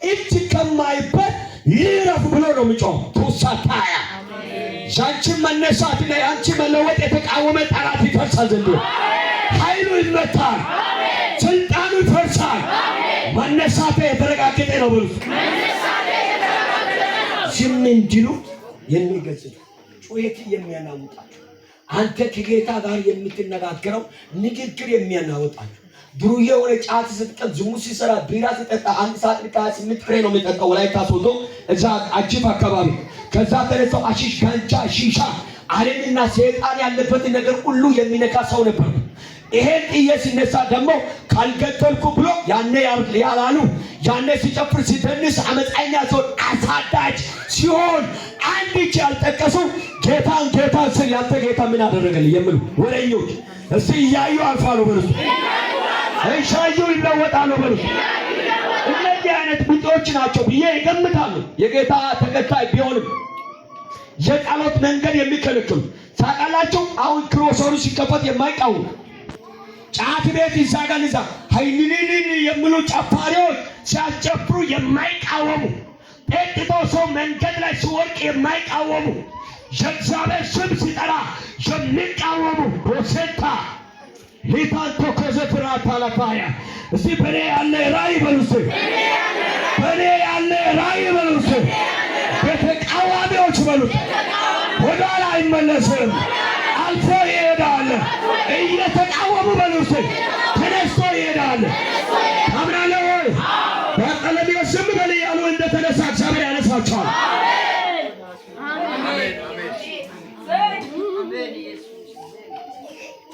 እጅ ከማይበት ይረፍ ብሎ ነው የሚጮህ። ቱሳታያ ያንቺን መነሳትና ያንቺ መለወጥ የተቃወመ ጠላት ይፈርሳል። ዘንድሮ ኃይሉ ይመታል፣ ስልጣኑ ይፈርሳል። መነሳቴ የተረጋገጠ ነው ብሉት። ዝም እንዲሉ የሚገጽቱ፣ ጩኸት የሚያናውጣቸው፣ አንተ ከጌታ ጋር የምትነጋገረው ንግግር የሚያናውጣቸው፣ ዱርዬ የሆነ ጫት ስትቀም፣ ዝሙት ሲሰራ፣ ቢራ ሲጠጣ፣ አንድ ሳጥን ከ28 ፍሬ ነው የሚጠጣው ወላይታ ሶዶ እዛ አጅፍ አካባቢ። ከዛ ተነስተው አሺሽ፣ ጋንጃ፣ ሺሻ፣ ዓለምና ሰይጣን ያለበትን ነገር ሁሉ የሚነካ ሰው ነበር። ይሄን ጥዬ ሲነሳ ደግሞ ካልገደልኩ ብሎ ያኔ ያላሉ፣ ያኔ ሲጨፍር፣ ሲደንስ፣ አመፃኛ ሲሆን፣ አሳዳጅ ሲሆን፣ አንድ እጅ ያልጠቀሱ፣ ጌታን ጌታን ስል ያንተ ጌታ ምን አደረገልህ የሚሉ ወሬኞች እስቲ እያዩ አልፋሉ በሉት። እሻዩ ይለወጣሉ በሉት። እነዚህ አይነት ቢጤዎች ናቸው ብዬ ይገምታሉ። የጌታ ተከታይ ቢሆንም የጸሎት መንገድ የሚከለክሉ ታውቃላችሁ። አሁን ግሮሰሩ ሲከፈት የማይቃወሙ፣ ጫት ቤት ይዛ ጋር ይዛ ሀይኒኒኒ የሚሉ ጨፋሪዎች ሲያስጨፍሩ የማይቃወሙ፣ ጠጥቶ ሰው መንገድ ላይ ሲወድቅ የማይቃወሙ፣ የእግዚአብሔር ስም ሲጠራ የሚቃወሙ፣ ሮሴታ ሊታንቶ ከዘፍራ ታላፋያ። እስቲ በኔ ያለ ራእይ በሉ። እስቲ በኔ ያለ ራእይ በሉ። እስቲ በተቃዋሚዎች በሉት ወደኋላ አይመለስም፣ አልፎ ይሄዳል። እየተቃወሙ በሉ እስቲ ተነስቶ ይሄዳል። ታምናለህ ወይ? በቀለሚዎስ ዝም በል እያሉ እንደተነሳ እግዚአብሔር ያነሳቸዋል።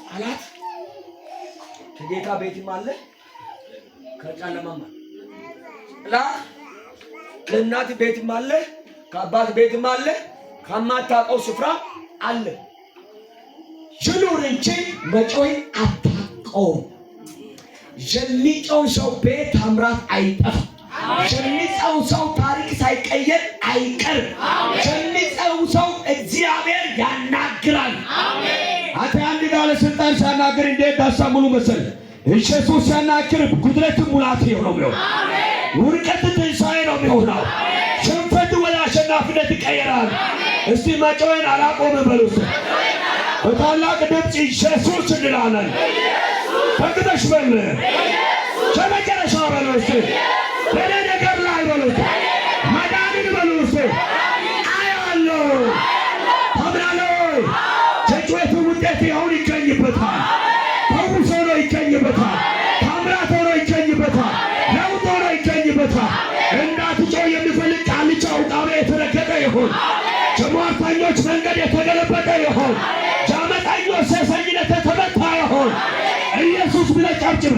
ጠላት ከጌታ ቤትም አለ፣ ከጨለማም አለ። ጠላት ከእናት ቤትም አለ፣ ከአባት ቤትም አለ፣ ከማታውቀው ስፍራ አለ። ይኑር እንጂ መጮህ አታውቀውም። የሚጮህ ሰው ቤት ታምራት አይጠፋም። የሚጮህ ሰው ታሪክ ሳይቀየር አይቀርም። የሚጮህ ሰው እግዚአብሔር ያናግራል። አንተ አንድ ባለስልጣን ሲያናግር እንዴት ዳሳሙሉ መሰለህ? ኢየሱስ ሲያናግር ጉድለት ሙላት ነው የሚሆነው። ውድቀት ትንሣኤ ነው የሚሆነው። ሽንፈት ወደ አሸናፊነት ይቀየራል። እስቲ መጮህን አላቆምም በሉ። በታላቅ ድምፅ ኢየሱስ እንላለን። ፈቅደሽ በል፣ ከመጨረሻ በሉ። እስቲ በእኔ ነገር ላይ በሉ። መዳንን በሉ። እስቲ አያለሁ። ታምናለህ ወይ? የጩኸቱ ውጤት አሁን ይገኝበታል። ፈውስ ሆኖ ይገኝበታል። ታምራት ሆኖ ይገኝበታል። ለውጥ ሆኖ ይገኝበታል። እንዳትጮህ የሚፈልግ ቃልቻ ውቃቤ የተረገጠ ይሁን። የሟርተኞች መንገድ የተገለበጠ ይሁን። የአመፀኞች ሴሰኝነት የተመታ ይሁን። ኢየሱስ ብለህ ጨብጭብ።